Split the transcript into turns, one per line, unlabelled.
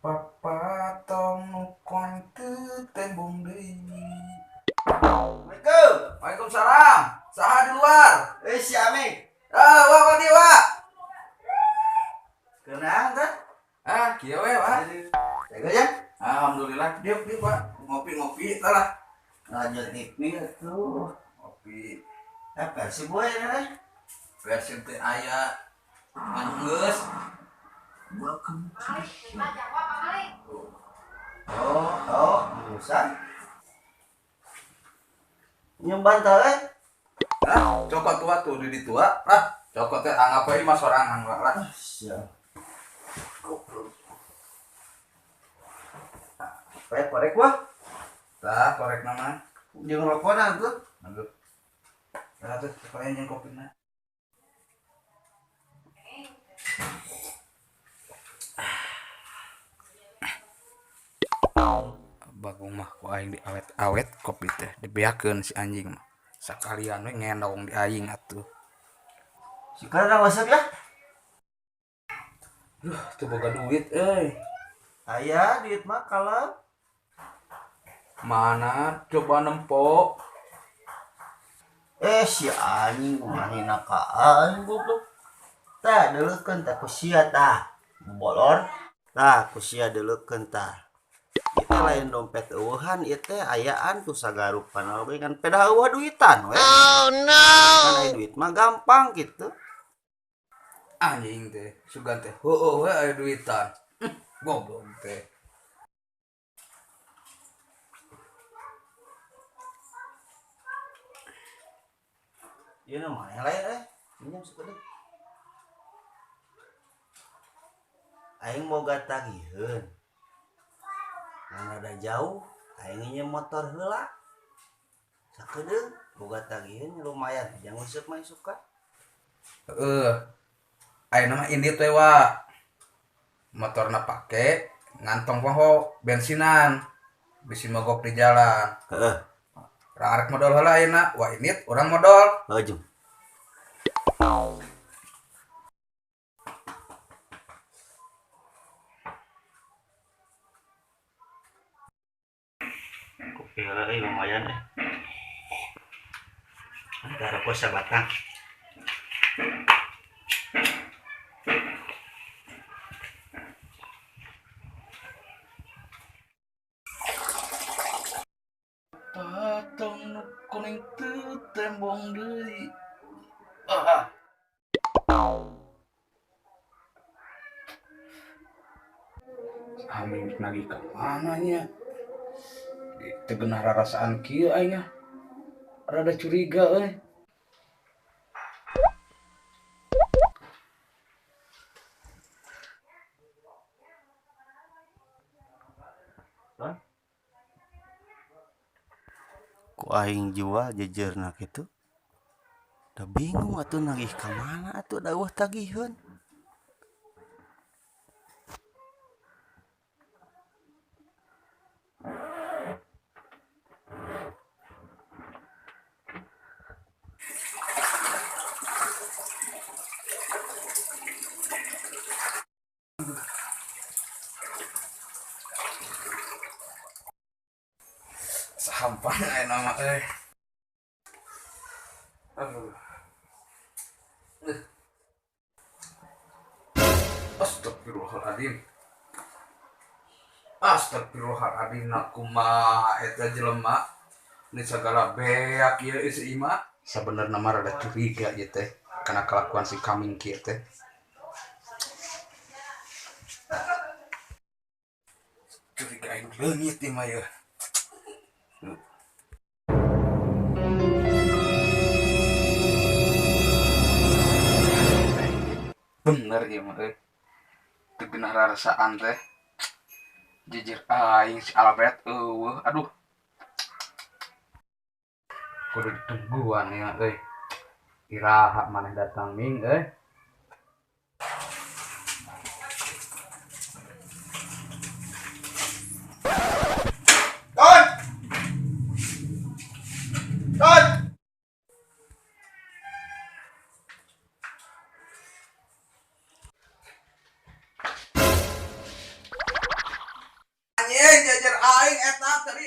Papatong nu kuning teu tembong deui.
Assalamualaikum.
Waalaikumsalam. Saha di luar?
Eh, si Aming.
Ah, wa wa dia wa.
Kenaan teh?
Ah, kieu we, Pak.
Jaga ya.
Alhamdulillah, diuk diuk, Pak. Ngopi-ngopi tah lah.
Lanjut TV atuh.
Ngopi.
Eh, versi boy ya teh.
Versi teh aya. Ngan geus. Welcome to the show.
Oh, oh, urusan. Nyemban teh eh.
Ah, cokot tua tuh di tua. Ah, cokot teh anggap we mah sorangan Pak lah.
Siap. Korek korek wah.
Tah, korek nama.
Jeung rokona tuh.
Aduh. Tah tuh, sekalian jeung kopina. Bagong mah ku aing diawet-awet kopi teh dibeakeun si anjing mah. Sakalian we ngendong di aing atuh.
Sekarang masuk ya.
Duh, teu boga duit euy.
Aya duit mah kalau
Mana coba nempo.
Eh, si anjing ngahina ka aing goblok. Tah deuleukeun tah ku sia tah. Bolor. Tah ku sia deuleukeun tah. Kita lain dompet eueuhan ieu teh ayaan tuh sagarupan oge kan pedah eueuh duitan we.
Oh no.
Kan aya duit mah gampang gitu.
Anjing teh, sugan teh heueuh we aya duitan. Goblok teh.
Ieu nu mana lain eh. Minjem sakedeung. Aing boga tagiheun. Ngan rada jauh, aing nginjem motor heula. Sakedeung boga tagiheun lumayan, jang useup mah suka.
Heeh. Ayeuna mah indit we wa. Motorna pake ngantong poho bensinan. Bisi mogok di jalan.
Heeh.
Urang arek modal heula ayeuna, wa indit urang modal.
Heuh jeung. Kopi heula euy lumayan eh. Antara rokok sabatang.
Patong nu kuning teu tembong deui. Ah. Amin nagih ka mana nya? Teu geunah rarasaan kieu aing ah. Rada curiga euy.
Ku aing jual jejerna kitu. Da bingung atuh nagih ka mana atuh da eueuh tagiheun.
Sampah aya nama euy. Aduh. Astagfirullahaladzim. Astagfirullahaladzim, nakumaha eta jelema. Ini segala beak ieu si Ima. Sabenerna mah rada curiga ieu teh kana kelakuan si Kaming kieu teh. Curiga aing leungit ieu mah ieu. Bener ieu mah euy. Teu geunah rarasaan teh. Jujur aing si Albert eueuh aduh. Kudu ditungguan ieu euy. Iraha maneh datang ming euy.
Ton. Ton.
Anjing, jajar aing eta tadi.